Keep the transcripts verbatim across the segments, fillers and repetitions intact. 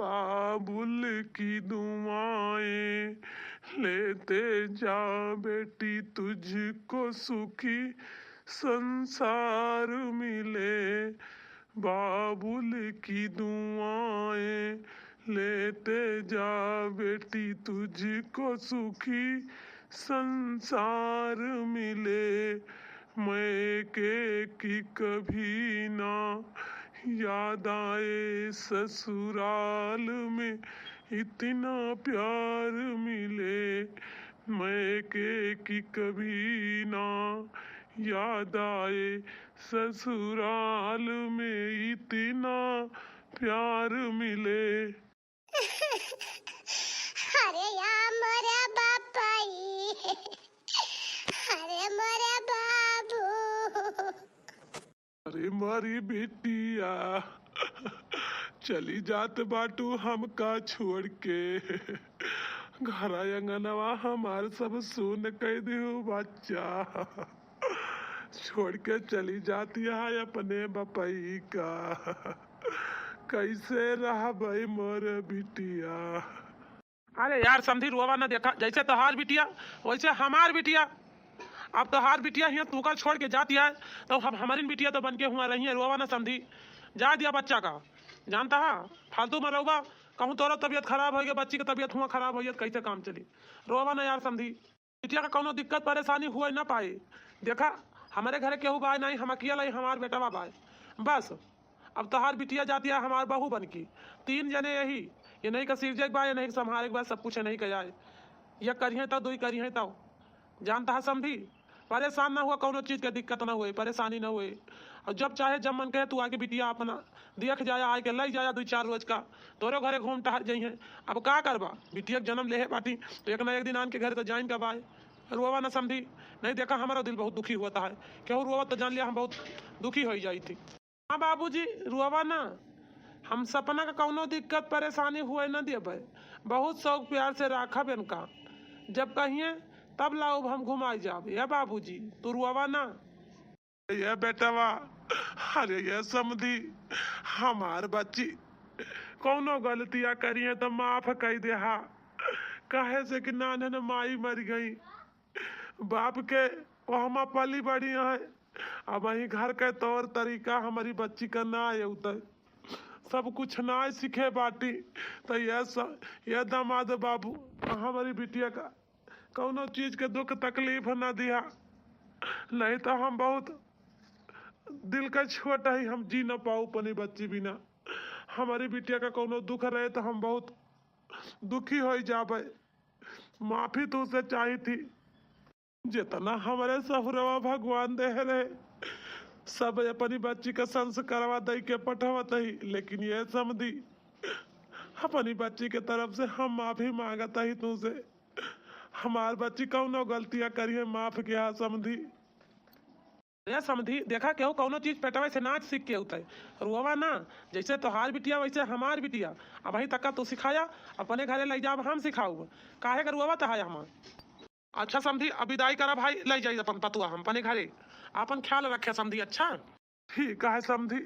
बाबुल की दुआएं लेते जा बेटी, तुझको सुखी संसार मिले। बाबुल की दुआएं लेते जा बेटी, तुझको सुखी संसार मिले। मैके की कभी ना याद आए ससुराल में इतना प्यार मिले। मैके की कभी ना याद आए ससुराल में इतना प्यार मिले। अरे या मोरे बापाई, अरे मोरे बाबू। अरे मोरी बिटिया, चली जात बाटू हमका छोड़ के। घर अंगनवा हमार सब सुन कइ दिहू बच्चा। छोड़ के चली जाती है अपने बपई का। कैसे रहबई मोर बिटिया? अरे यार समधी, रोवा ना, देखा जैसे तोहार बिटिया वैसे हमार बिटिया। अब तोहार बिटिया हियाँ तूका छोड़ के जाती है तो हम हमारिन बिटिया तो बन के हुआ रही है। रोवा ना समधी, जा दिया बच्चा का। जानता है, फालतू में रहुआ, कहूँ तोरा तबीयत खराब होइगे, बच्ची की तबीयत हुआ खराब होइगे, कैसे काम चली? रोवा ना यार समधी। बिटिया का कौनो दिक्कत परेशानी हुए ना पाए। देखा, हमरे घरे केहू बाय नहीं, हम अकेला ही, हमार बेटवा बाय। बस, अब तोहार बिटिया जाती है हमार बहू बन की। तीन जने यही, ये नहीं का सिरजे के बा, ये नहीं का संभारे के बा, सब कुछ ये नहीं का जाए। ये करिहे तब, दुई करिहे तब। जानता है समधी, परेशान ना हुआ, कौनो चीज के दिक्कत ना हुए, परेशानी ना हुए। और जब चाहे जब मन कहे तू आके बिटिया अपना देख जाया, आके लई जाया दुई चार रोज का, तोरे घरे घूम टहर जइहे। अब का करबा, बिटिया के जन्म लेहे बाटी तो एक ना एक दिन आन के घरे तो जाइन का बाय। रोवा ना समधी, नहीं देखा हमारा दिल बहुत दुखी होता है, केहू रोवा तो जान लिया हम बहुत दुखी हो जाई थी। हाँ बाबूजी, रोवा ना, हम सपना का कौनो दिक्कत परेशानी हुए न देबे, बहुत शौक प्यार से राखब इनका। जब कहिए तब लाउब हम घुमाई जाब। ए बाबूजी, तू रोवा ना। ए बेटवा, अरे ए समधी, हमार बच्ची कौनो गलतिया करिए तो माफ कइ देहा, काहे से कि नान्हन माई मर गई, बाप के ओहमा पली बड़ी है। अब वही घर के तौर तरीका हमारी बच्ची का ना अउते, सब कुछ ना सीखे बाटी। तो ये स-, ये दामाद बाबू, हमारी बिटिया का कौनो चीज के दुख तकलीफ ना दिया, नहीं तो हम बहुत दिल का छोट है, हम जी ना पाऊ अपनी बच्ची बिना। हमारी बिटिया का कौनो दुख रहे तो हम बहुत दुखी हो जाबे। माफी तुझसे चाही थी, जितना हमरे सहुरवा भगवान देहे रहे, सब अपनी बच्ची का संस्कारवा दई के पठवत ही, लेकिन ये समधी, अपनी बच्ची के तरफ से हम माफी मांगत ही तुझसे। हमार बच्ची कौनो गलतियां करिए, माफ किया समधी। अरे समधी, देखा केहू कौनो चीज पेटवे से नाच सीख के उठे। रोवा ना, जैसे तोहार बिटिया वैसे हमार बिटिया। अबहीं तक का तू सिखाया, अपने घरे लई जाब हम सिखाउब। काहे के रोवा तहाय हमार? अच्छा समधी, अब विदाई करा भाई, लई जाई अपन पतुआ हम अपने घरे। आपन ख्याल रखे समधी, अच्छा? ठीक है समधी,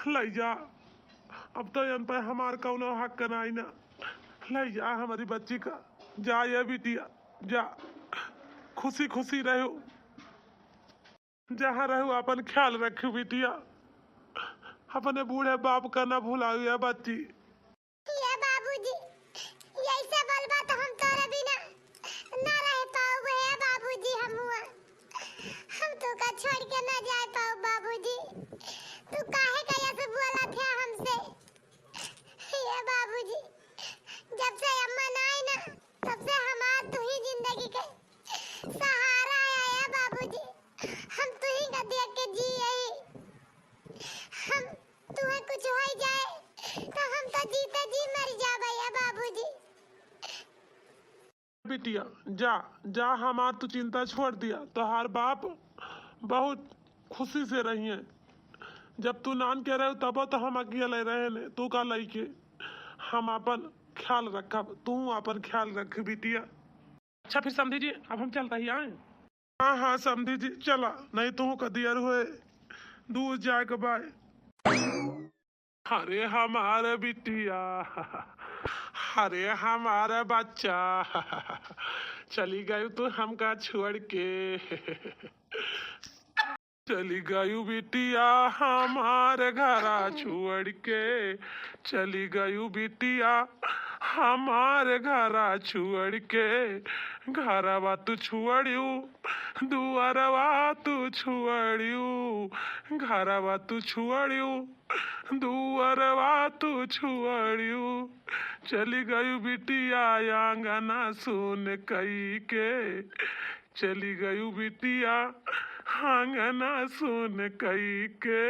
लई जा। अब तो इन पे हमार कौनो हक नाई ना। लई जा हमारी बच्ची का, जा ये बिटिया, जा, खुशी खुशी रहो। जहाँ रहू आपन ख्याल रखू बिटिया, अपने बूढ़े बाप का ना भुलाऊ या बच्ची। ये बाबूजी, ये ऐसे बोलबा तो हम तोरे बिना ना रह पाऊब। हे बाबूजी, हम हुआ, हम तू का छोड़ के ना जाए पाऊब बाबूजी। तू काहे का ऐसे बोला थे हमसे? ये बाबूजी, जब से अम्मा ना आई ना, तब से हमार तू ही जिंदगी के सहारा है, ए बाबूजी। हम तू ही का देख के जी यही। हम तुहे कुछ हो जाए तो हम तो जीते जी मर जाबे, ए बाबूजी। बिटिया, जा, जा, हमार तू चिंता छोड़ दिया। तोहार बाप बहुत खुशी से रही है। जब तू नान के रहे तब तो हम अकेले रहे ने, तू का लइके। हम अपन ख्याल रखब, तू अपन ख्याल रख बिटिया। अच्छा फिर समधी जी, अब हम चलता ही आए। हाँ, हाँ, समधी जी, चला, नहीं तू का दियर हुए, दूर जाए के बाय। अरे हमार बिटिया, अरे हमार बच्चा, चली गयू तू हमका छोड़ के। चली गयू बिटिया हमार घरा छोड़ के, चली गयू बिटिया हमार घरा छोड़ के। घरवा तू छोड़ियू, दुआरवा तू छोड़ियू, घरवा तू छोड़ियू, दुअरवा तू छुअड़ियू। चली गयू बिटिया आंगना सुन कई के, चली गयू बिटिया आंगना सुन कई के।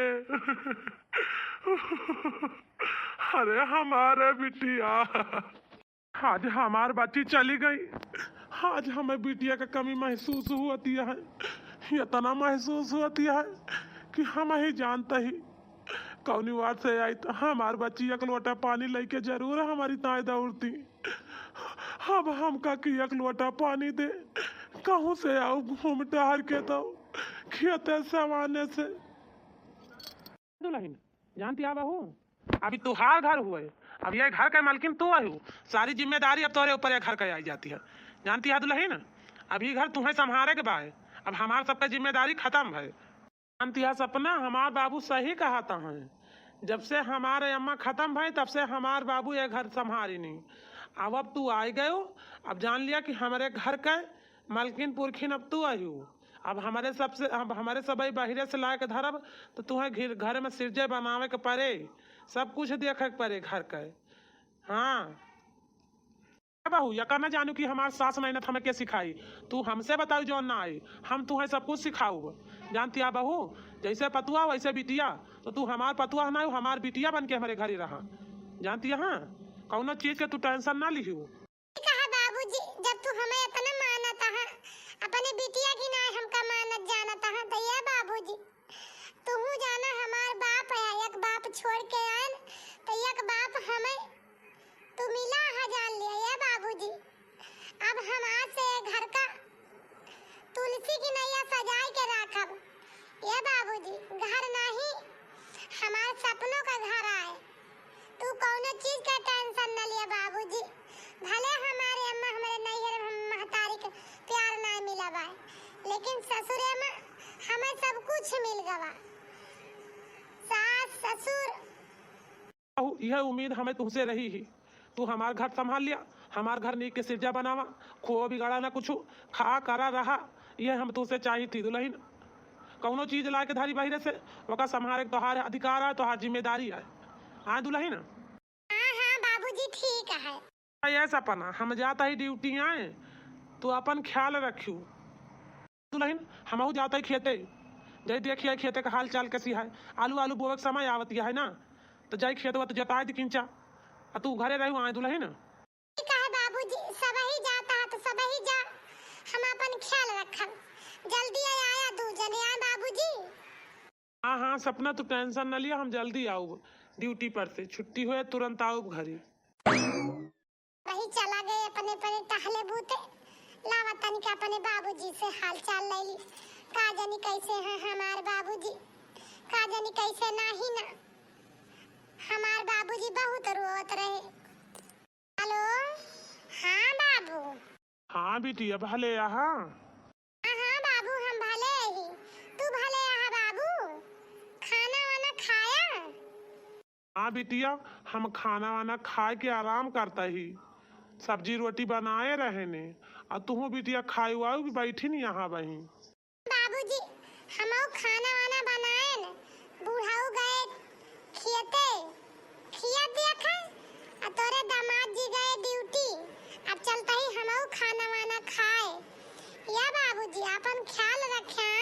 अरे हमारे बिटिया, आज हमार बच्ची चली गई। आज हमें बिटिया का कमी महसूस होती है, इतना महसूस होती है कि हम ही जानते ही कौनी वाट से आई तो हमार बच्ची एक लोटा पानी लेके जरूर हमारी ताई दौड़ती। अब हमका कि एक लोटा पानी दे, कहूँ से आऊ घूम टहर के तो खेते सवाने से। दुलहिन, जानती है बहू, अभी तुहार घर हुए, अब ये घर के मालकिन तू अहू। सारी जिम्मेदारी अब तोरे ऊपर ये घर के आई जाती है। जानती है दुलहिन, अब ये घर तुहे संभारे के बाय, अब हमार सबका जिम्मेदारी खतम है। जानती है सपना, हमार बाबू सही कहत हैं, जब से हमारे अम्मा खतम भई तब से हमार बाबू ये घर संभारी नहीं। अब अब तू आई गयो, अब जान लिया कि हमरे घर के मालकिन पुरखिन अब तू अहू। अब हमरे सबसे, अब हमरे सबई बहिरे से लाके धरब, तो तुहे घिर-, घर में सिरजे बनावे के परे, सब कुछ देखे के परे घर के। हाँ। ए बहू, यका ना जानू कि हमार सास ननद हमें के सिखाई। तू हमसे बताऊ जौन ना आई, हम तुहे सब कुछ सिखाऊब। जानती है बहू, जैसे पतुआ वैसे बिटिया, तो तू हमार पतुआ ना हो, हमार बिटिया बन के हमरे घरे रहा। जानती है, हाँ, कौनो चीज के तू tension ना लिहू। ठीक है बाबूजी, जब तू हमें इतना मानत है, अपने बिटिया की ना हमका मानत जानत है, तो ये बाबूजी, तू जाना हमार बाप है, एक बाप छोड़ के आन, तो एक बाप हमें तू मिला है, जान लिया ये बाबूजी। अब हम आज से ये घर का तुलसी की नैया सजाए के राखब। ये बाबूजी, घर नहीं, हमारे सपनों का घर आए। तू कौनो चीज का tension न लिया बाबूजी। भले हमारे अम्मा हमरे नैहर में हम महतारी के प्यार ना मिला बाय, लेकिन ससुरे में हमें सब कुछ मिल गवा। सास, ससुर। बहू, यह उम्मीद हमें तुमसे रही ही। तू हमार घर संभाल लिया, हमार घर नीक के सिरजा बनावा, खो बिगाड़ा ना कुछ, खा करा रहा, यह हम तुमसे चाही थी दुलहिन। कौनो चीज ला के धारी बाहिरे से, ओका संभारे के तोहार अधिकार है, तोहार जिम्मेदारी है। हाँ दुलहिन? हाँ, हाँ बाबूजी, ठीक है। ये सपना, हम जाता ही duty आए, तू अपन ख्याल रखियो। दुलहिन, हमहू जाता ही खेते, जाई देखिया खेते का हाल चाल कैसी है। आलू, आलू बोवे के समय आवत है ना, तो जाई खेतवा तो जोताई दी किंचा, आ तू घरे रहू आए दुलहिन। ठीक है बाबूजी, सबही जाता है तो सबही जा, हम अपन ख्याल रखब। जल्दी आया, आया दू जने आए बाबूजी। हाँ, हाँ सपना, तू tension न लिया, हम जल्दी आउब duty पर से, छुट्टी होए तुरंत आउब घरे। वही चला गए अपने, अपने टहले बूते। लावा तनिका अपने बाबूजी से हाल चाल ले ली। का जानी कैसे हैं हमार बाबूजी, का जानी कैसे नाही ना। हमार बाबूजी बहुत रोत रहे। हेलो, हाँ बाबू। हाँ बिटिया, भले आहा। हाँ, हाँ बाबू, हम भले ही। तू भले आहा बाबू? खाना वाना खाया? हाँ बिटिया, हम खाना वाना खाए के आराम करता ही, सब्जी रोटी बनाए रहे ने, आ तुहू बिटिया खाए वाऊ की बैठी नहीं यहाँ बही। बाबूजी, हमहू खाना वाना बनाएन, बुढ़ऊ गए खेते, खिया दिया खाए, आ तोरे दामाद जी गए duty, अब चलता ही हमहू खाना वाना खाए। या बाबूजी, आपन ख्याल रखे,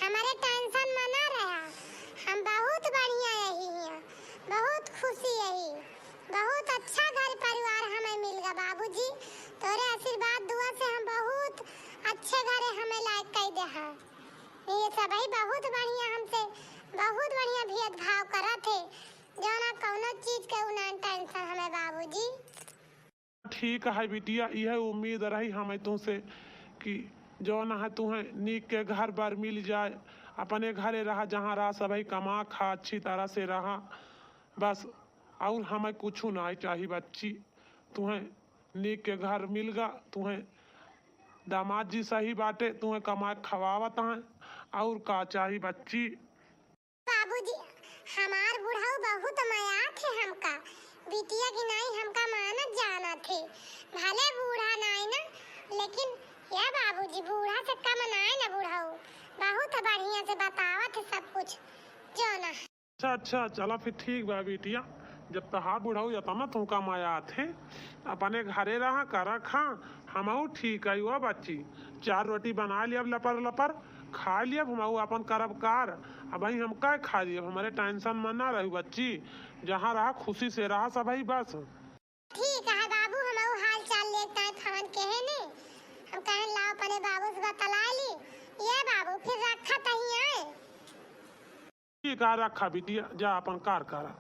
हमरे tension में ना रहा, हम बहुत बढ़िया यही हिया, बहुत खुशी यही, बहुत अच्छा घर परिवार हमें मिल गा बाबूजी, तोरे आशीर्वाद दुआ से हम बहुत अच्छे घरे हमें लायक कई दे हैं। ये सबही बहुत बढ़िया हमसे, बहुत बढ़िया भेदभाव करत है, जौना कौनो चीज के उ ना tension हमें बाबूजी। ठीक है बिटिया, यह उम्मीद रही हमें तुमसे कि जौन है तुहें नीक के घर बर मिल जाए, अपने घरे रहा, जहाँ रहा सबही कमा खा अच्छी तरह से रहा। बस, और हमें कुछ नाहीं चाही बच्ची। तुहें नीक के घर मिल गा, तुहें दामाद जी सही बाटे, तुहें कमाए खवावत हैं, और का चाही बच्ची? बाबूजी, हमार बुढ़ऊ बहुत मयात है हमका, बिटिया की नाई हमका मानत जानत है। भले बूढ़ा नाई ना, लेकिन या बाबूजी, बूढ़ा से कम नाई ना बुढ़ऊ, बहुत बढ़िया से बतावत है सब कुछ, जो ना। अच्छा, अच्छा, चला फिर ठीक बा बिटिया, जब तहार बुढ़ऊ एतना तुहका मयात है, अपने घरे रहा, करा खा, हमहू ठीक है। वो बच्ची, चार रोटी बना लिया लपर लपर, खा लिया, हमहू अपन करब कार। अबहीं हम का खा लिया, हमरे tension में ना रहू बच्ची, जहाँ रहा खुशी से रहा सबही बस। ठीक है बाबू, हमहू हाल चाल लेत हैं फोन के है ने, हम कहेन लाओ अपने बाबू से बतला ली। ये बाबू, फिर रखा तही आए। ठीक है, रखा बिटिया, जा अपन कार करा।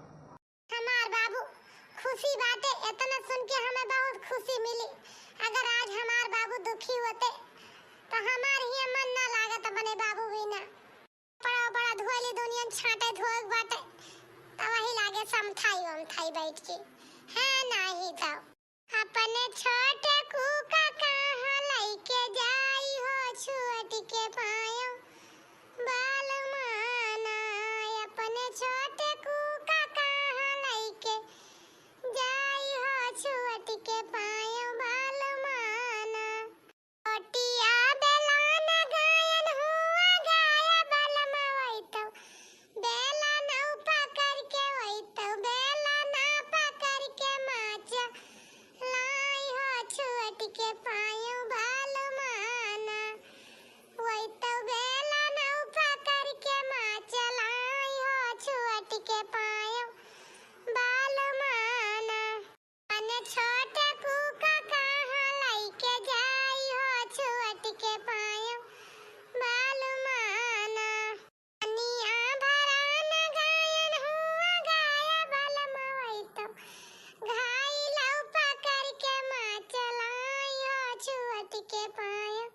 हमार बाबू खुशी बाटे, एतना सुन के हमें बहुत खुशी मिली। अगर आज हमार बाबू दुखी होते, तो हमार ही मन ना लागत अपने बाबू बिना। बड़ा, बड़ा धोली दुनियन छाटे धोएक बाटे, तो वही लागे समथाई वमथाई बैठ के। है नाही तो। अपने छोटे कुका कहाँ लइके जाई हो छुअट के पायो बालमाना। अपने छोटे कुका कहाँ लइके जाई हो छुअट के पायो बालमाना। छोटिया बेलान गायन हुआ गाय बलमा वैतौ, बेलान पकड़ के वैतौ, बेलान पकड़ के माच लाई हो छुअट के पायो बालमाना। वैतौ बेलान पकड़ के माच लाई हो छुअट के पायो बालमाना। अपने छोटे कुका कहाँ लइके जाई हो छुअट के पायो बालमाना। पनिया भरान गायन हुआ गाय बलमा वैतौ, घाई लौ पकड़ के माच लाई हो छुअट के पायो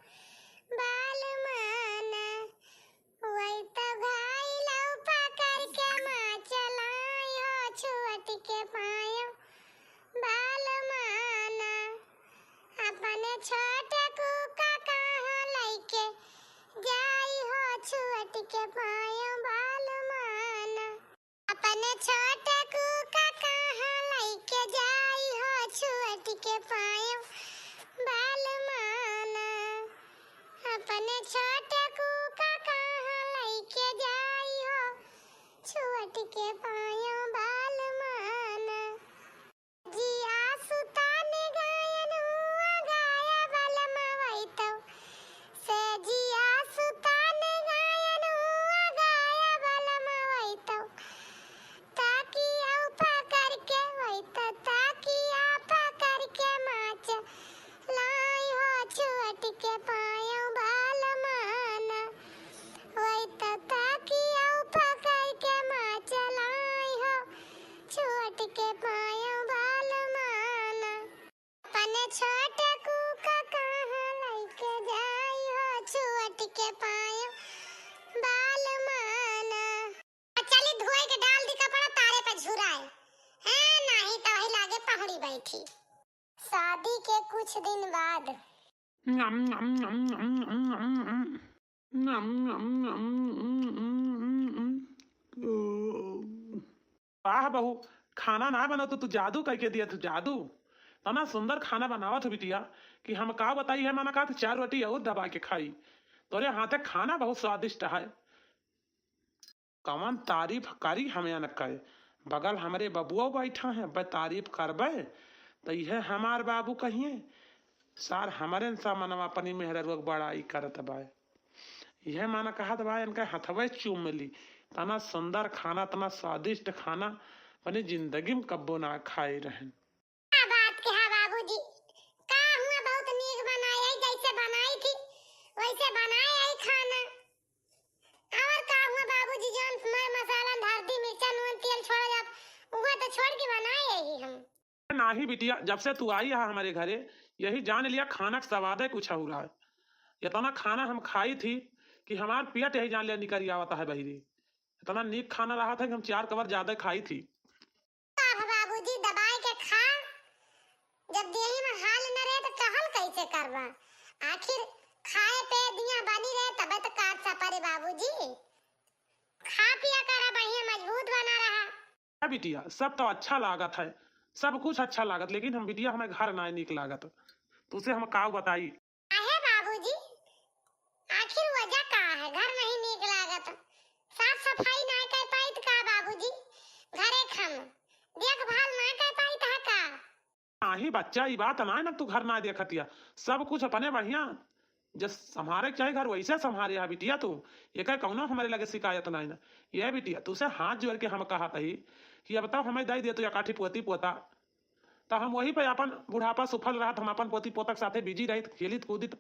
बालमाना। वही तो घाई लौ पकड़ के माच लाई हो छुअट के पायो बालमाना। अपने छोटे कुका कहाँ लइके जाई हो छुअट के पायो बालमाना। अपने छोटे कुका कहाँ लइके जाई हो छुअट के पायो बालमाना। अपने छोटे कुका कहाँ लइके जाई हो छुअट के पायो बालमाना। जिया सुताने गायन हुआ गाया बलमा वैतौ, से जिया सुताने गायन हुआ गाया बलमा वैतौ। ताकिया पकड़ के वैतौ, ताकिया पकड़ के माच लाई हो छुअट के पायो बालमाना। वैतौ ताकिया पकड़ के माच लाई हो छुअट के पायो बालमाना। अपने छोटे कुका कहाँ लइके जाई हो छुअट के पायो बालमाना। चली धोए के डाल दी कपड़ा तारे पे झुराए, हैं, नाही तो वही लागे पहुड़ी बैठी। शादी के कुछ दिन बाद। नम, नम, नम, नम, नम, नम, नम। नम, नम, नम, नम, नम, नम, नम। ओ। वाह बहू, खाना ना बनो तो तू जादू कइके दिया, तू जादू। तना सुंदर खाना बनावत हो बिटिया कि हम का बताई है, माना का तू चार रोटी और दबा के खाई। तोरे हाथे खाना बहुत स्वादिष्ट है। कवन तारीफ करी हम एनकै? बगल हमरे बबुआ बैठा हैं, अब तारीफ करबै त इहे हमार बाबू कहिए, सार हमरे सा मनवा अपनी मेहररुआ के बड़ाई करत बाय। इहे माना कहत बाय, इनके हथवे चूम ली। तना सुंदर खाना, तना स्वादिष्ट खाना अपनी जिंदगी में कब्बो ना खाए रहन। का बात के हा बाबूजी, का हुआ बहुत नीक बनाए है, जैसे बनाई थी वैसे बनाए है खाना। और का हुआ बाबूजी, जौन मर मसाला, हल्दी, मिर्चा, नून, तेल छोड़ा जात, उहे तो छोड़ के बनाए है हम। नाही बिटिया, जब से तू आई है हमारे घरे, यही जान लिया खाना के स्वाद है कुछ और है। इतना खाना हम खाई थी कि हमार पेट यही जान लिया निकल आवता है बहिरी। इतना नीक खाना रहा था कि हम चार कवर ज्यादा खाई थी। बिटिया, सब तो अच्छा लागत है, सब कुछ अच्छा लागत, लेकिन हम बिटिया, हमें घर नाय नीक लागत। तुसे हम काव बताई? काहे बाबूजी, आखिर वजह का है? घर नहीं नीक लागत, साफ सफाई नाय कर पाइत का बाबूजी? घरे खम देखभाल नाय कर पाइत है का? नाही बच्चा, ई बात नाय ना, तू घर नाय देखतिया, सब कुछ अपने बढ़िया जस संभारे के चाही घर, वैसे संभारे हा बिटिया तू। एकर कौनो हमरे लगे शिकायत नाय ना। ये बिटिया, तुसे हाथ जोड़ के हम कहत हई कि अब तब हमें दे दे तू एकाठी पोती पोता, तो हम वही पे अपन बुढ़ापा सुफल रहत, हम अपन पोती पोता के साथे बिजी रहित, खेलित कूदित,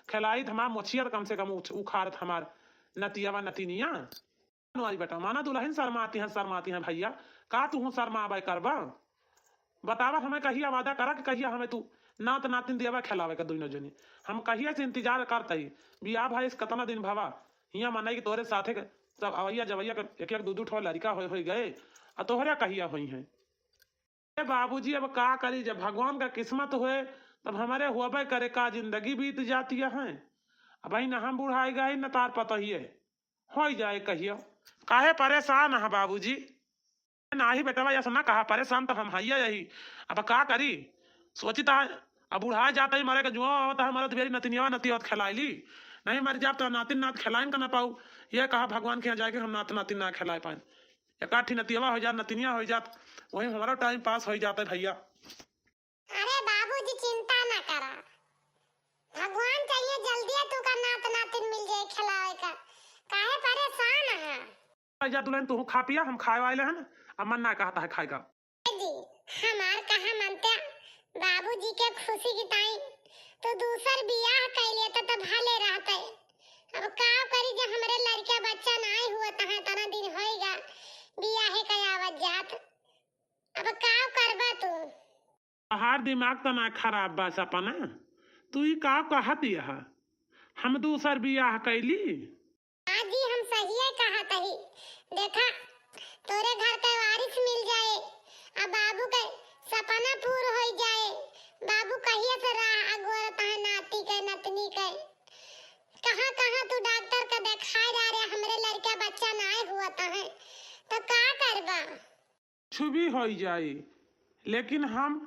खेलाइत, हमार मोछिया तो कम से कम उछ-, उखाड़त हमार नतियावा नतिनिया। बनवारी बेटा, माना दुलहिन शर्माती हैं, शर्माती हैं भइया, का तुहूँ शर्माबे करबा? बतावा, हमें कहिया वादा करा कि कहिया हमें तू नात नातिन देवा खेलावे का दुइनो जनी। हम कहिया से इंतजार करत हई, बियाह भइस कतना दिन भवा, हियाँ मनई कि तोहरे साथे के सब अवैया जवैया के एक एक दू दू ठो लड़िका होइ होइ गए, आ तोहरे कहिया होइहैं? ए बाबूजी, अब का करी, जब भगवान का किस्मत होए तब हमरे होबे करे का, जिंदगी बीत जाती है। अबहिन हम बुढ़ाई गए न तार पतोहिए होइ जाए कहियो। काहे परेशान है बाबूजी? नाही बेटवा, ऐसा ना कहा, परेशान तो हम हइये यही। अब का करी, सोचित है, अब बुढ़ा जात ही, मरे के जुआ आवत है, मरत बेरी नतिनिया नतिया खेलाइली, नहीं मर जाब तो नातिन नात खेलाइन का ना पाऊ। ये कहा भगवान के यहाँ जाके हम नात नातिन ना खेलाए पाए। एकाठी नतियवा हो जात, नतिनिया हो जात, वही हमारा टाइम पास हो जात है भइया। अरे बाबूजी, चिंता ना करा, भगवान चाहिए जल्दी है तू का नात नातिन मिल जाए खिलावे का, काहे परेशान है? जा दुलहिन, तू खा पिया, हम खाए वाले हैं, अब मन ना कहता है खाए का। जी, हमार कहा मनते बाबूजी के खुशी की ताई तो दूसर बियाह कर लेता तो भले रहते। अब का करी, जब हमरे लड़का बच्चा नाय हुआ तहाँ तना दिन होएगा बियाहे का आवत जात। अब का करबा तू? तहार दिमाग त ना खराब बा सपना, तू ई का कहत यह? हम दूसर बियाह कैली? हाँ जी, हम सहिए कहत ही। देखा, तोरे घर के वारिस मिल जाए, आ बाबू के सपना पूर हो जाए। बाबू कहिए से राह अगोरत है नाती के, नतनी के। कहाँ कहाँ तू डॉक्टर के देखाए जा रहे, हमरे लड़का बच्चा नाय हुआ तहे, तो का करबा? कुछ भी होई जाई, लेकिन हम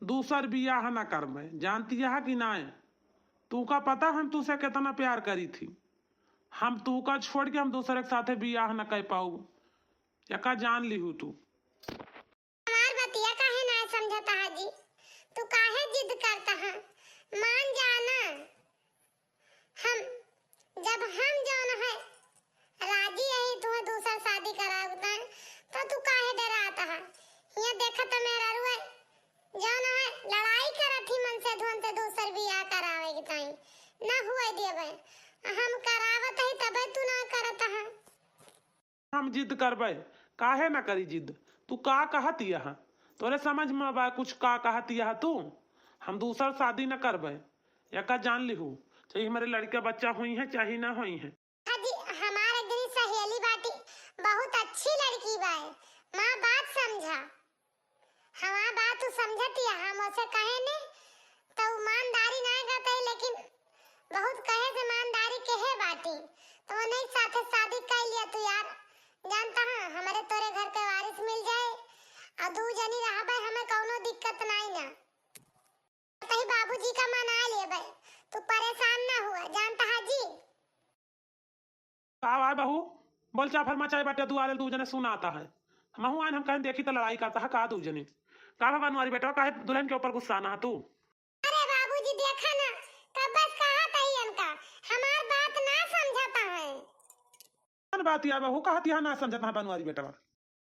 दूसर बियाह ना करबे, जानती है कि नाय? तू का पता हम तुसे कितना प्यार करी थी। हम तू का छोड़ के हम दूसरे के साथे बियाह ना कर पाऊ, एका जान लिहू तू। हमार बतिया काहे ना समझता है जी? तू काहे जिद करता है? मान जाना। हम, जब हम जौन है राजी यही तुम्हें दूसर शादी करावता है, तो तू काहे डराता है? हियाँ देखत मेहरारू है, जौन है लड़ाई करत ही मन से धुन से दूसर बियाह करावे के ताई ना हुए देवे। हम करावत ही तबे तू ना करत है। हम जिद करबे, काहे ना करी जिद? तू का कहत यह? तोरे समझ में बा कुछ का कहत यह तू? हम दूसर शादी न करबे, एका जान लिहू, चाहे हमरे लड़का बच्चा होई है चाहे ना होई है। अजी, हमार एक जनी सहेली बाटी, बहुत अच्छी लड़की बाए, माँ बात समझा। हमार बात तू समझत यह, हम ओसे कहे ने, तो ईमानदारी ना करते, लेकिन बहुत कहे से ईमानदारी के है बाटी, तो नहीं साथे शादी कर लिया तू यार। जानता है, हमारे तोरे घर के वारिस मिल जाए और दू जनी रहबे, हमें कौनो दिक्कत नाई ना। तही बाबूजी का मना लेबे, तू परेशान ना हुआ, जानता है जी। का आय बहू, बोल चाफर मचाए बाटे दुआरे, दू जने सुनाता है। हमहू आइन, हम कहेन देखी त लड़ाई करता है का दू जने। का भा बनवारी बेटवा, काहे दुलहिन के ऊपर गुस्सा ना है तू? अरे बाबूजी, देखा ना, कब बस कहा तही इनका, हमार बात ना समझता है। कौन बात या बहू, कहत यहाँ ना समझता है बनवारी बेटवा?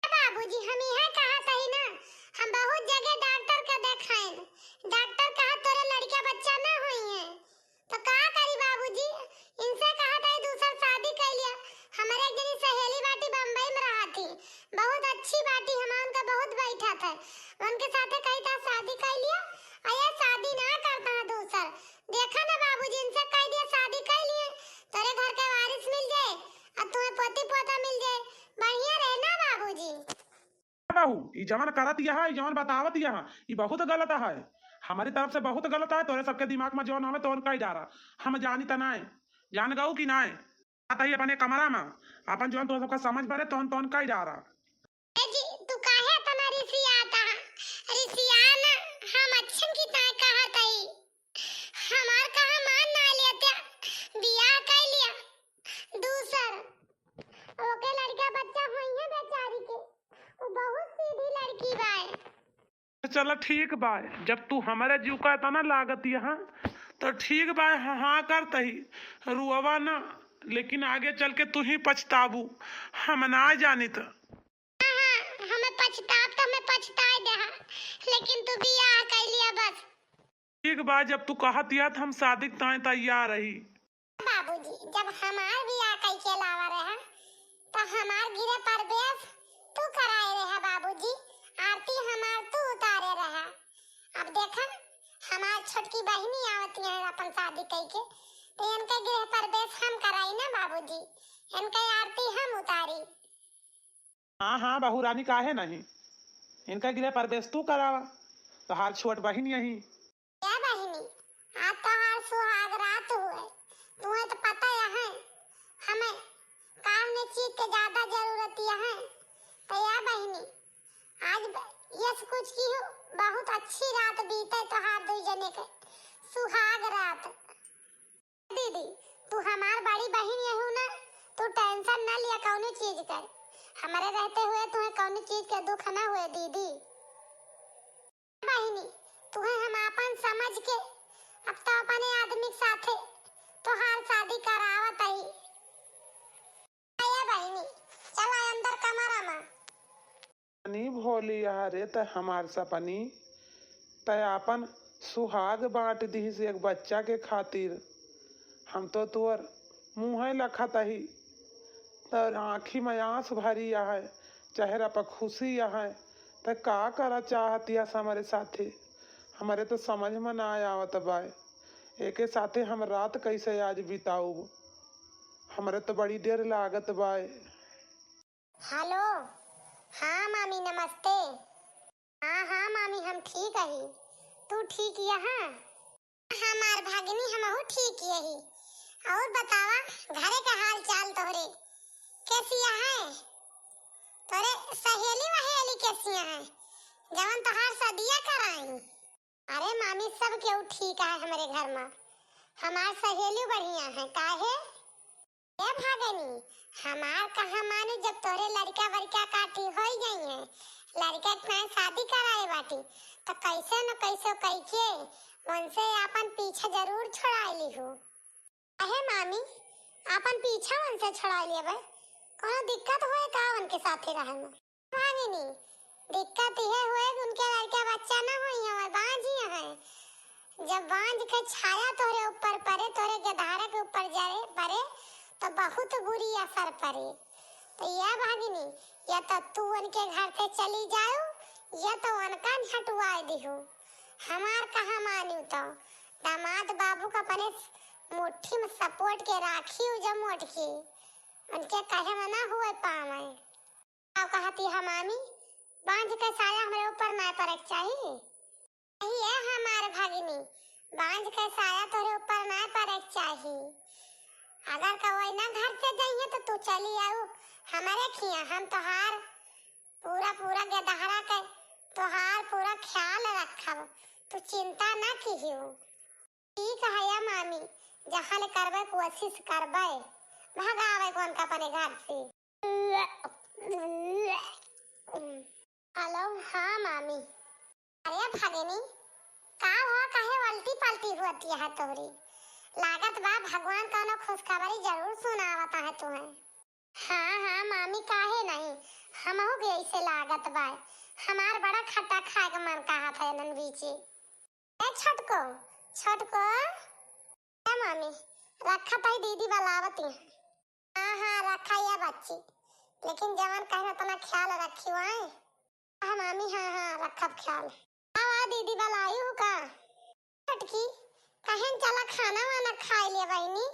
बाबूजी, हम इहे कहत हई ना, हम बहुत जगह डॉक्टर का देखाइन, डॉक्टर कहा तोरे लड़का बच्चा ना होई है, तो का करी बाबूजी, इनसे कहत हई दूसर शादी कर लिया। हमारे एक जनी सहेली बाटी बम्बई में रहत ही, बहुत अच्छी बाटी, हम उनका बहुत बैठत है, उनके साथे कही था शादी कर लिया, और ये शादी ना करता है दूसर। देखा ना बाबूजी, इनसे कह दिया शादी कर लिए, तोरे घर के वारिस मिल जाए, और तुम्हें पोती पोता मिल जाए, बढ़िया रहे ना बाबूजी। बहू, ई जवन करत यह, ई जवन बतावत यह, ई बहुत गलत है। हमारी तरफ से बहुत गलत है। तोरे सबके दिमाग में जवन आवे तवन कई डारा। हम जानी त नाय, जान गऊ कि नाय? आत ही अपने कमरा में, अपन जवन तोरे सबका समझ पड़े तवन तवन कई डारा। ए जी, तू काहे हम अच्छन की ताय कहत हई, हमार कहा मान ना लेत्या, बियाह कइ लिया दूसर। ओके लड़का बच्चा होइहैं बेचारी के, वो बहुत सीधी लड़की बाय। चला ठीक बाय, जब तू हमरे जीव का एतना लागत यहाँ, तो ठीक बाय, हाँ, हाँ करत ही, रुआवा ना, लेकिन आगे चल के तू ही पछताबू, हम ना जानित। हाँ, हाँ, हमें पछताब तो हमें पछताए दे हा, लेकिन तू बियाह कइ लिया बस। ठीक बा, जब तू कहत या त हम शादी के ताय तैयार रही। बाबूजी, जब हमार बियाह कइ के लावा रहा, तो हमार गृह प्रवेश तू कराए रहा बाबूजी, आरती हमार तू उतारे रहा। अब देखा, हमार छोटकी बहिनी आवती है अपन शादी कइ के, तो इनके गृह प्रवेश हम कराई ना बाबूजी, इनके आरती हम उतारी। हाँ, हाँ, बहुरानी काहे नहीं? इनका गृह प्रवेश तू करावा, तोहार छोट बहिन यही। ए बहिनी, आज तोहार सुहाग रात हुए, तुहे तो पता है, हमें काम में चीज के ज्यादा जरूरत है। तो ए बहिनी, आज ब-, यस कुछ की हो, बहुत अच्छी रात बीते तोहार दुई जने के सुहाग रात। दीदी, तू हमार बड़ी बहिन यहू ना, तू tension ना लिया कौनो चीज के। हमरे रहते हुए तुहे कौनो चीज के दुख ना हुए दीदी। बहिनी, तुहे हम आपन समझ के अब तो अपने आदमी के साथे तोहार शादी करावत हई। ए बहिनी, चला अंदर कमरा में। सपनी भोली, अरे त हमार सपनी, तै आपन सुहाग बाँट दिहिस एक बच्चा के खातिर। हम तो तोर मुँहे लखत ही, तोर आँखी में आँस भरी आहे, चेहरा पर खुशी आहे। तै का करा चाहतियास हमरे साथे? हमरे तो समझ में ना आवत बाय, एके साथे हम रात कैसे आज बिताउब? हमरे तो बड़ी डेर लागत बाय। हेलो, हाँ मामी नमस्ते। हाँ, हाँ मामी, हम ठीक अही, तू ठीक यहा? हमार भगिनी, हमहू ठीक यही। और बतावा, घरे का हाल चाल तोहरे कैसिया है? तोहरे सहेली वहेली कैसिया है, जवन तोहार सदिया कराई? अरे मामी, सब केहू ठीक आहे हमरे घर मा। हमार सहेली बढ़िया है। काहे? ए भागनी, हमार कहा मानी, जब तोहरे लड़का वड़का काटी होई गई है, लड़का के नाय शादी कराए बाटी, तो कैसे न कैसे कइके उनसे आपन पीछा जरूर छोड़ाए लिहू। अहे मामी, आपन पीछा उनसे छोड़ा लेबे, कौनो दिक्कत होए का उनके साथे रहे में? भागिनी, दिक्कत इहे होए कि उनके लड़का बच्चा ना होई, हमार बाँझी है। जब बाँझ के छाया तोहरे ऊपर परे, तोहरे गेदहरा के ऊपर जरे परे, तो बहुत बुरी असर परे। तो या भागिनी, या तो तू उनके घर से चली जाओ, या तो उनका हटवाए दिहू। हमार कहा मानू तो दामाद बाबू का अपने मुट्ठी में सपोट के राखी उ जमोट के, उनके कहे में ना हुए पावे। का कहती है मामी, बाँझ के साया हमरे ऊपर ना पड़े के चाही। यही है हमार भगिनी, बाँझ के साया तोरे ऊपर ना पड़े के चाही। अगर कवई ना घर से जाइए तो तू चली आऊ हमरे खिया, हम तोहार पूरा पूरा गेदहरा के तोहार पूरा ख्याल रखब, तू चिंता ना किहियो। ठीक है या मामी, जहाँ ले करबे कोशिश करबे भगावे कौन का अपने घर से। हेलो, हाँ मामी। अरे भगिनी, का हो, काहे उल्टी पलटी होती है तोहरी? लागत बा भगवान कौनो खुशखबरी जरूर सुनावत है तुम्हें। हाँ, हाँ मामी, काहे नहीं, हमहू के ऐसे लागत बा। हमार बड़ा खट्टा खाए के मन कहत है नन बीची। ए छोटको, छोटको। ए मामी, रखा ताई, दीदी बुलावती हैं। हाँ, हाँ, रखा या बच्ची, लेकिन जवन कहना उतना ख्याल रखी वाए। हाँ मामी, हाँ, हाँ, रखब ख्याल। हाँ, हाँ, दीदी बुलायू का? छोटकी, कहेन चला खाना वाना खाए ले बहिनी,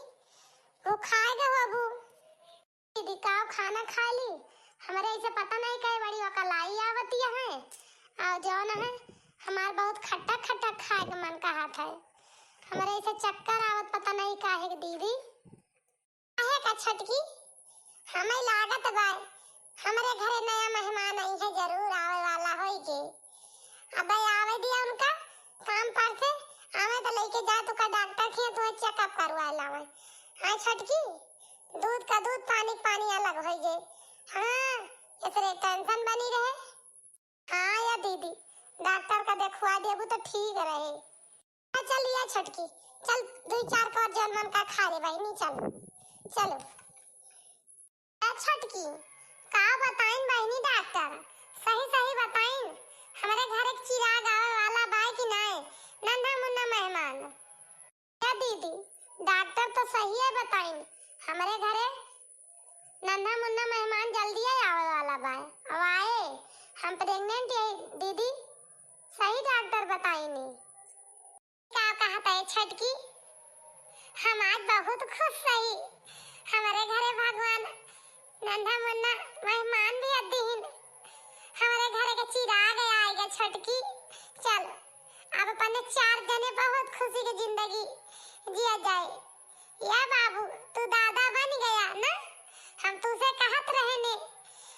वो खाए गए हो अबू। दीदी का खाना खा ली, हमरे ऐसे पता नहीं काहे बड़ी वकलाई आवती है, और जौन है हमार बहुत खट्टा खट्टा खाए के मन कहत है, हमरे ऐसे चक्कर आवत पता नहीं काहे के दीदी। काहे का छोटकी, हमें लागत बा हमरे घरे नया मेहमान आई है, जरूर आवे वाला होई के। अबे आवे दिया उनका, जा तू का डॉक्टर खिया, तू चेकअप करवा लावे। हाँ छोटकी, दूध का दूध, पानी का पानी अलग होइ गए। हाँ, इतने टेंशन बनी रहे। हाँ या दीदी, डॉक्टर का देखवा देबू तो ठीक रहे। हाँ, चल या छोटकी, चल दुई चार कौर जौन मन का खा ले बहिनी, चल, चलो। ए छोटकी, का बताइन बहिनी डॉक्टर, सही सही बताइन, हमरे घर एक चिराग आवे वाला बाय कि नाय, नन्हा मुन्ना मेहमान। ए दीदी, डॉक्टर तो सही है बताइन, हमरे घरे नन्हा मुन्ना मेहमान जल्दी ही आवे वाला बाय। अब आए, हम प्रेग्नेंट है दीदी, सही डॉक्टर बताइनी। का कहत है छोटकी? हम आज बहुत खुश रही। हमरे घरे भगवान नन्हा मुन्ना मेहमान भी अद्दीन। हमरे घरे के चिराग आएगा छोटकी। चल, अब अपने चार जने बहुत खुशी की जिंदगी जिया जाए। या बाबू, तू दादा बन गया ना? हम तुझसे कहत रहे ने,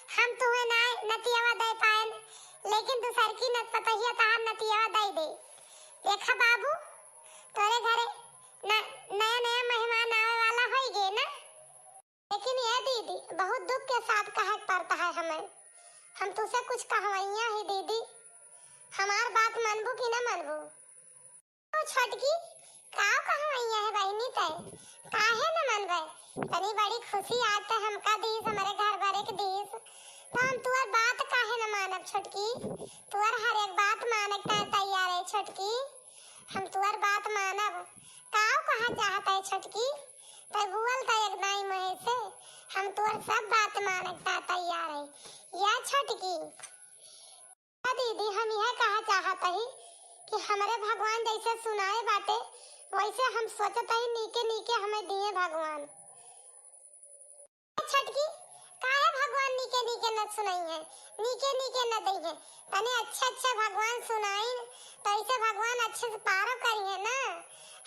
हम तुहे ना नतियावा दे पाएन, लेकिन दूसर की नत पतहिया तहार नतियावा दे दे। देखा बाबू, तोरे घरे न-, नया नया मेहमान आवे वाला होई गे ना। लेकिन ये दीदी, बहुत दुख के साथ कहे के पड़ता है हमें। हम तुझसे कुछ कहवैया ही दीदी, हमार बात मानबू कि ना मानबू? ओ छोटकी, का कहवैया है बहिनी तै? काहे न मनबे? तनी बड़ी खुशी आज तै हमका दीस, हमरे घर भरे के दीस, तो हम तुअर बात काहे न मानब छोटकी? तुअर हर एक बात माने के तैयार है छोटकी, हम तुअर बात मानब। का कहा चाहत है छोटकी? तै बुअल तै एक दाई मुँहे से, हम तुअर सब बात माने के तैयार है या छोटकी। हाँ दीदी, हम यह कहा चाहत हई कि हमरे भगवान जैसे सुनाए बाटे, वैसे हम सोचत हई नीके नीके हमें दिए भगवान। छोटकी, काहे भगवान नीके नीके न सुनाई है, नीके नीके न दई है? तनी अच्छे अच्छे भगवान सुनाइन, तो ऐसे भगवान अच्छे से पारो करी है ना।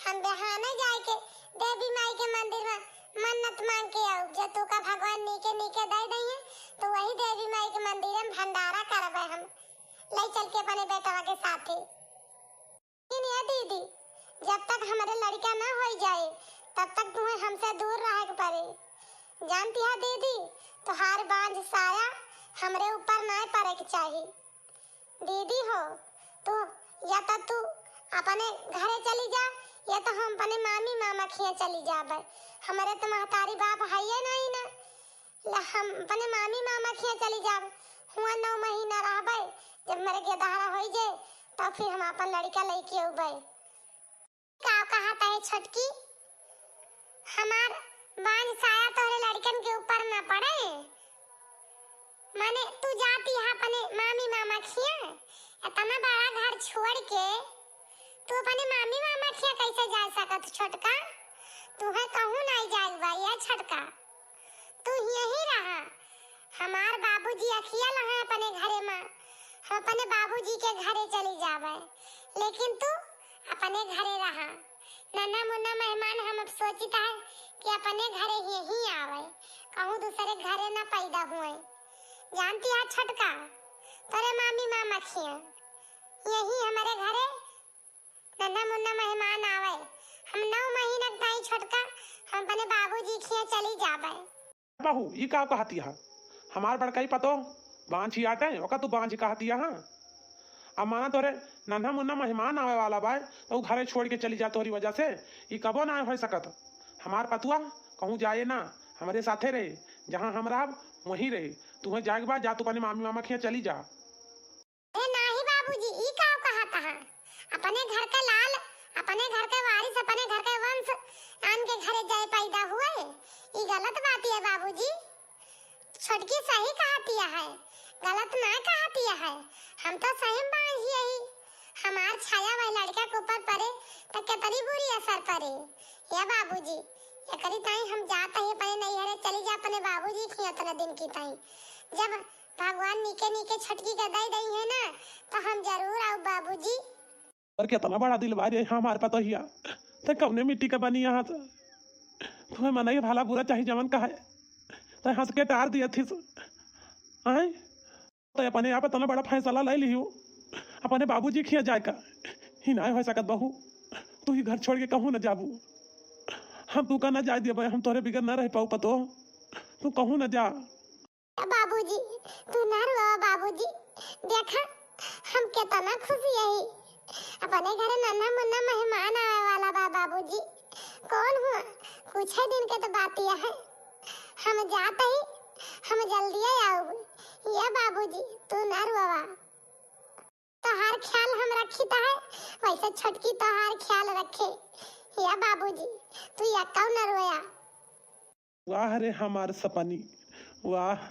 हम बिहाने जाए के देवी माई के मंदिर में मन्नत मांग के आऊ, जो तू का भगवान नीके नीके दे दई है, तो वही देवी माई के मंदिर में भंडारा करबे हम। ले चल के अपने बेटवा के साथे। लेकिन ये दीदी, जब तक हमरे लड़का ना होई जाए, तब तक तुम्हें हमसे दूर रहे के पड़े। जानती है दीदी, तोहार बांझ साया हमरे ऊपर ना पड़े के चाही। दीदी हो, तू या तो तू अपने घरे चली जा, या तो हम अपने मामी मामा खिया चली जाबे। हमरे तो महतारी बाप हइये नहीं ना। ला हम अपने मामी मामा खिया चली जाब, हुआं नौ महीना रहबे, जब मरे के दहाड़ा होई जे, तब फिर हम अपन लड़का लेके अउबे। का कहत है छोटकी, हमार बांझ साया तोहरे लड़कन के ऊपर ना पड़े? माने तू जाती है अपने मामी मामा खिया, इतना बड़ा घर छोड़ के तू अपने मामी मामा खिया कैसे जा सकत छोटका? तुहे कहूँ नहीं जाए बा या छोटका। तू यहीं रहा, हमार बाबूजी अखिया लहा अपने घरे मा, हम अपने बाबूजी के घरे चली जाबे, लेकिन तू अपने घरे रहा। नन्हा मुन्ना मेहमान हम अब सोचित है कि अपने घरे यहीं आवे, कहूँ दूसरे घरे ना पैदा हुए। जानती है छोटका, तोरे मामी मामा खिया यहीं हमरे घरे नन्हा मुन्ना मेहमान आवे, हम नौ महीना के ताई छोटका हम अपने बाबूजी खिया चली जाबे। बहू, ई का कहतिया? हमार बड़काई पतो बांझी आटे, ओका तू बांझी कहतिया, हाँ? अब माना तोरे नन्हा मुन्ना मेहमान आवे वाला बाय, तो ऊ घरे छोड़ के चली जा तोहरी वजह से, ई कबो ना हो सकत। हमार पतुआ कहूँ जाए ना, हमरे साथे रहे, जहाँ हम रहब वहीं रहे। तुहे जाए के बा, जा तू अपने मामी मामा खिया चली जा। ए नाही बाबूजी, ई का कहत हा? अपने घर के लाल, अपने घर के वारिस, अपने घर के वंश आन के घरे जाए पैदा हुए, ई गलत बात है बाबूजी। छोटकी सही कहतिया है, गलत ना कहतिया है। हम तो सही में बांझी ही। हमार छाया वह लड़का के ऊपर पड़े तो कितनी बुरी असर पड़े। या बाबूजी, एकरी ताई हम जात ही अपने नैहरे चली जा अपने बाबूजी खिया इतना दिन की ताई। जब भगवान नीके नीके छोटकी के दे दई है ना, तो हम जरूर आऊ बाबूजी। और कितना बड़ा दिल बा रे हमार पतोहिया, ते कौने मिट्टी के बनी यहाँ से? तुम्हें मनई भला बुरा चाहे जवन कहे, ते हंस के टार दिया थी। आए, ते अपने आप इतना बड़ा फैसला ले लियो, अपने बाबूजी खिया जाए का? ही ना हो सकत बहू, तू ही घर छोड़ के कहूँ न जाबू। हम तू का न जाए देबे, हम तोहरे बिगर न रह पाऊ पतो। तू कहूँ न जा। बाबूजी, तू ना रोवा बाबूजी, देखा हम केतना खुशी हई। अपने घरे नन्हा मुन्ना मेहमान आवे वाला बा बाबूजी। कौन हुआ? कुछ दिन के तो बात यह है। हम जात ही, हम जल्दी आऊ। ये बाबूजी, तू ना रोवा। तोहार ख्याल हम रखी त है, वैसे छोटकी तोहार ख्याल रखे। या बाबूजी, तू यक्कौ न रोया। वाह रे हमार सपनी, वाह।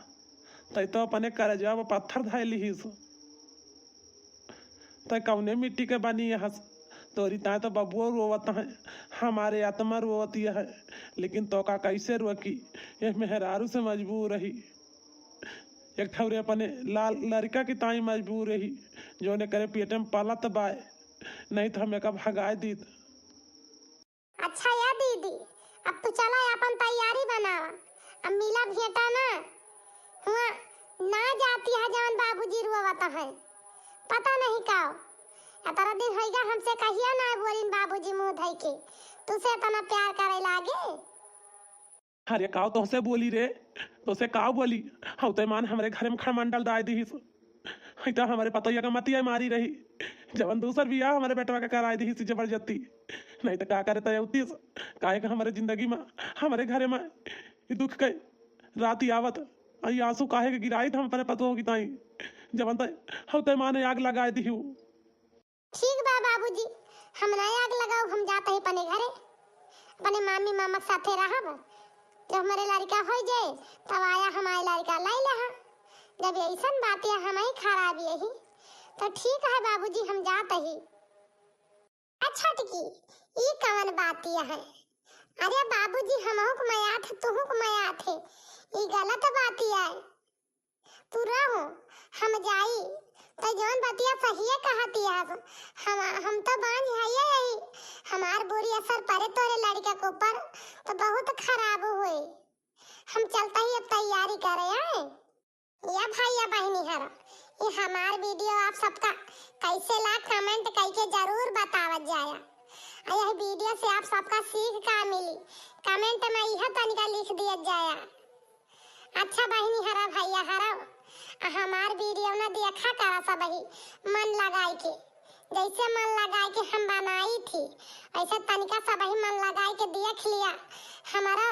तै तो अपने करजवा में पत्थर धै लिहिस। तै कौने मिट्टी के बनी हस? तोरी ताय तो बबुओ रोवत है, हमारे आत्मा रोवत है, लेकिन तो का कैसे रोकी? ये मेहरारू से मजबूर रही। एक ठौरे अपने लाल लड़का की ताई मजबूर रही, जोने करे पेटे में पलत बाय, नहीं तो हम एका भगाए दीत। अच्छा या दीदी, अब तू चला अपन तैयारी बनावा, अब मिला भेंटा ना हुआ, ना जाती है जवन बाबूजी रोवत है, पता नहीं का। इतना दिन होइगा हमसे कहिया ना बोलिन बाबूजी मुंह धई के, तुसे इतना प्यार करे लागे। अरे काव तोहसे बोली रे, तोहसे काव बोली? हौ ते मान हमरे घरे में खरमंडल डाय दिहिस। हई तो हमरे पतोहिया का मतिया मारी रही, जवन दूसर बियाह हमरे बेटवा के कराय दिहिस जबरदस्ती। नहीं तो का करे तय उतीस, काहे का हमरे जिंदगी में, हमरे घरे में ई दुख के राती आवत, ई आंसू काहे के गिराइत हम अपने पतोह की ताई, जवन तय हौ ते माने आग लगाय दिहू। ठीक बा बाबूजी, हम ना आग लगाऊ, हम जात ही अपने घरे, अपने मामी मामा के साथे रहब। जब हमरे लड़का हो जाए, तब आया हमारे लड़का लाई लेहा। जब ऐसन बात है, हम ही खराब यही, तो ठीक है बाबूजी, हम जात ही। अच्छा टिकी, ई कवन बात है? अरे बाबूजी, हमहू के मयात है, तुहू के मयात है, ई गलत बात है। तू रहो, हम जाई, तो जौन बतिया सहिए कहती है। हम, हम तो बांझ हइये यही, हमार बुरी असर पड़े तोरे लड़का के ऊपर, तो बहुत खराब होए। हम चलता ही अब तैयारी करे हैं। या भाई या बहनी हर, ये हमार वीडियो आप सबका कैसे ला, कमेंट करके जरूर बतावत जाया। और यह वीडियो से आप सबका सीख का मिली, कमेंट में यह तनिका लिख दिया जाया। अच्छा बहिनी हरा भैया हरा, आ हमार वीडियो ना देखा करा सबही मन लगाई के, जैसे मन लगाई के हम बनाई थी, ऐसे तनिका सबही मन लगाई के देख लिया, हमारा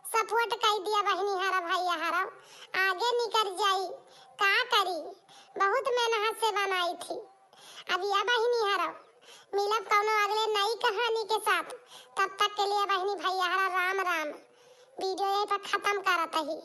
सपोर्ट कर दिया बहिनी हरा भैया हरा, आगे निकल जाई, का करी, बहुत मेहनत से बनाई थी। अब या बहिनी हरा, मिलब कौनो अगले नई कहानी के साथ, तब तक के लिए बहिनी भैया हरा राम राम। वीडियो यहीं पर खत्म करत ही।